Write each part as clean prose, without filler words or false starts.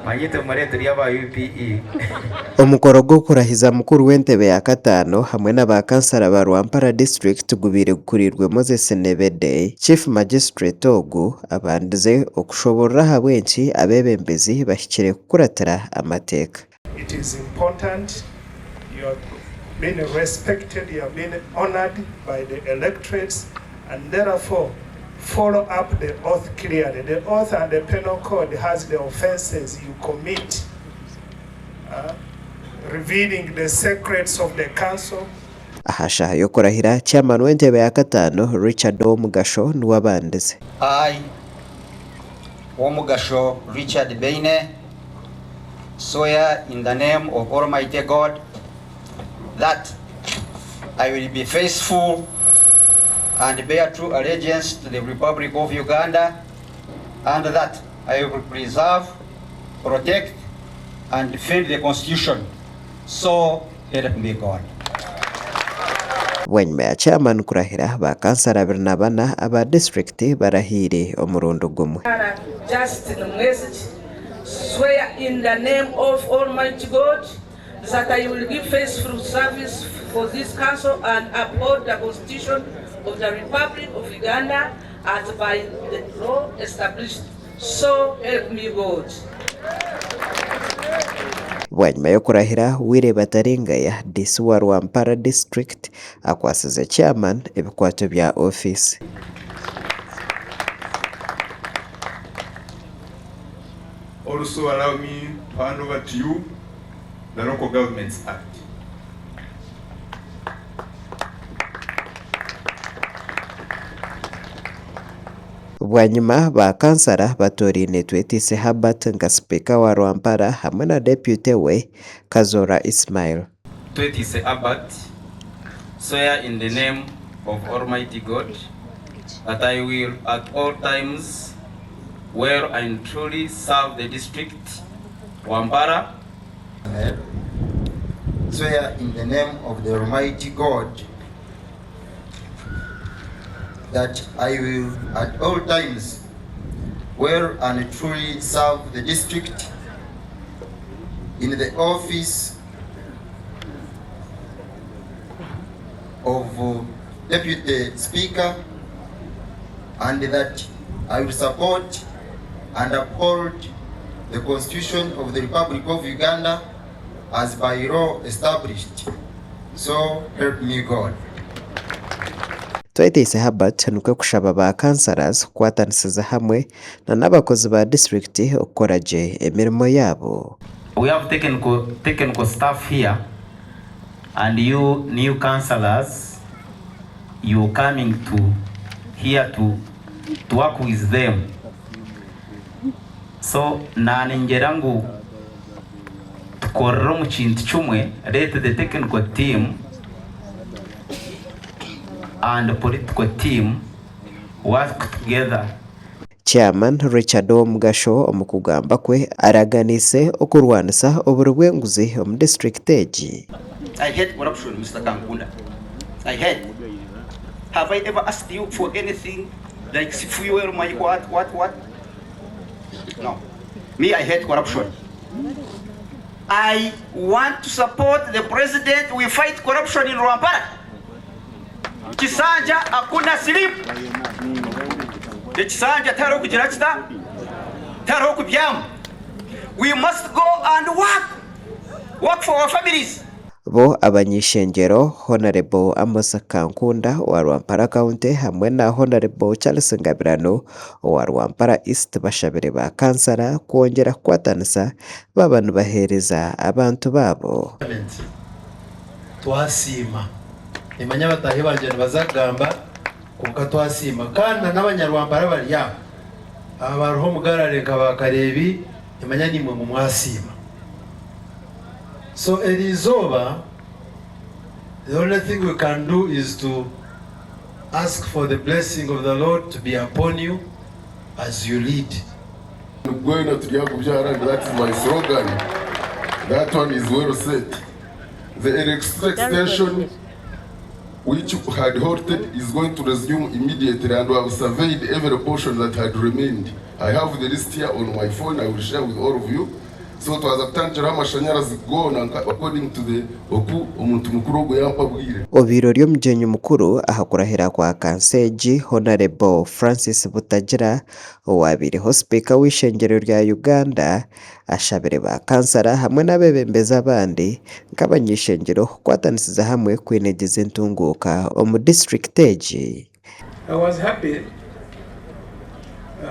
Manya itwe muree turi aba UPE. Omukoro gw'okurahiza mukuru w'entebe ya kataano hamwe na ba kansara ba Rwampara district gubaire gukuriirwe Moses Nebede. Chief Magistrate ogu abandize okushoborora ahabw'enki abeebembezi bahikire kukuratira amateeka. It is important you are been respected, you have been honoured by the electorates and therefore follow up the oath clearly. The oath and the penal code has the offences you commit uh, revealing the secrets of the council. Aha shaaha y'okurahira, Chairman w'entebe ya kataano, Richard Owomugasho niwe abandize. I, Womugasho Richard Beine, swear in the name of Almighty God that I will be faithful and bear true allegiance to the Republic of Uganda and that I will preserve, protect and defend the Constitution. So help me God. Bwanyima ya Chairman kurahira, ba kansara 24 aba disiturikiti barahiire omurundi gumwe. Justin Mwesigye, swear in the name of Almighty God that I will give faithful service for this council and uphold the Constitution of the Republic of Uganda as by the law established. So help me God. Bwanyima y'okurahira, Willy Bataringaya, DC wa Rwampara District akwatsize Chairman ebikwato bya ofiisi. Also allow me to hand over to you the Local Governments Act. Bwanyima, ba kansara batooraine Twetiise Herbert nka sipiika wa Rwampara hamwe na deputy we Kazoora Ismail. Twetiise Herbert, swear in the name of Almighty God that I will at all times well and truly serve the district Rwampara. Swear in the name of the Almighty God that I will at all times well and truly serve the district in the office of Deputy Speaker and that I will support and uphold the Constitution of the Republic of Uganda as by law established. So help me God. Twetiise Herbert nikwo kushaba ba councillors kukwatanisiza hamwe na n'abakozi ba disiturikiti okukora gye emirimo yaabo. We have technical, technical staff here and you new councillors you coming to here to, to work with them so naningyera ngu tukorere omu kintu kimwe let the technical team and political team work together. Chairman Richard Owomugasho omu kugamba kwe araganiise okurwanisa oburi bw'enguzi omu disiturikiti egi. I hate corruption Mister Kankunda I hate have I ever asked you for anything like fuel my what what what no me I hate corruption I want to support the president we fight corruption in Rwampara Kisanja hakuna sleep ekisanja tihariho kugira kita tihariho kubyama we must go and work work for our families. Bo abany'ishengyero, Honarebo Amos Kankunda owa Rwampara County hamwe na Honarebo Charles Ngabirano owa Rwampara East bashabire ba kansara kwongyera kukwatanisa baaba nibaheereza abantu baabo. Twasiima. Nimanya bataahi bangye nibaza kugamba kwonka twasiima. Kandi na n'abanyarwampara bari aha, aba bariho omu gallery nka ba Kareebi, nimanya naimwe ngu mwasiima. So eri izooba, the only thing we can do is to ask for the blessing of the Lord to be upon you as you lead. Gwena turyagubyara and that is my slogan. That one is well set. The electricity extension which had halted is going to resume immediately and we have surveyed every portion that had remained. I have the list here on my phone, I will share with all of you. So twaza kutandikiraho amashanyarazi goona nka according to the oku omuntu mukuru ogwo yampabwire. Obaire ori omugyenyi mukuru aha kurahira kwa kanso egi, Honarebo Francis Butagira owaabaireho sipiika w'eishengyero rya Uganda ashabire ba kansara hamwe n'abeebembezi abandi nk'abany'eishengyero kukwatanisiza hamwe kwinegyeza entunguuka omu disiturikiti egi. I was happy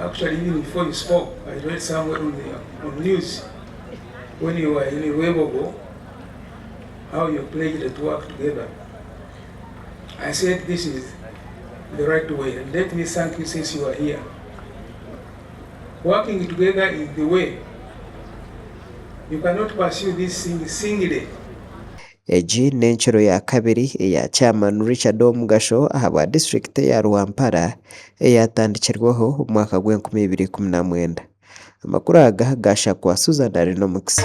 actually even before you spoke I read somewhere on the on news when you were in Rwebogo how you pledged to work together. I said this is the right way and let me thank you since you are here. Working together is the way. You cannot pursue this thing singly. Egi n'enkiro ya kabiri eya Chairman Richard Owomugasho ahabwa disiturikiti eya Rwampara eyatandikirweho omu mwaka gw'enkumi ibiri ikumi na mwenda. Amakuru aga gashakwa Susan Arinomukisa.